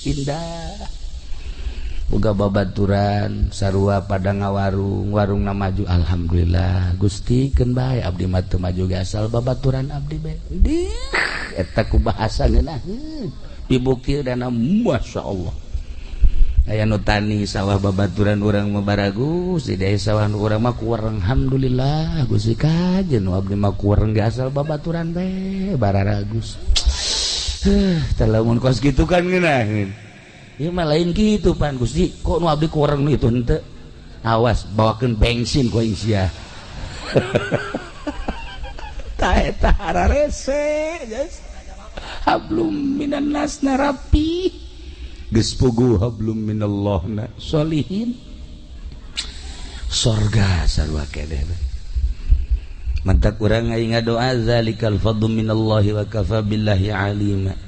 Indah boga babaturan sarua pada ngawarung, warungna maju. Alhamdulillah Gusti, keun bae abdi mah teu maju ge asal babaturan abdi bae. Dih, eta ku bahasa ngeunaheun dibukti dana. Masya Allah, aya nu tani sawah babaturan urang mah baragus di desa, sawah nu urang mah kurang. Alhamdulillah Gusti, kajen nu abdi mah kurang ge asal babaturan bae bararagus. Heuh, tah lamun kos kitu kan ngeunaheun. Ieu mah lain kitu pan, Gusti, kok nu abdi kurang, nu itu henteu. Awas, bawakeun bensin ku aing sia. Tah, eta hararese hablum minan nas na rapi geus puguh, hablum minallah na solihin, sorga sarua keneh. Mantak urang aing ngadoa, zalikal fadlu minallahi wa kafa billahi alima.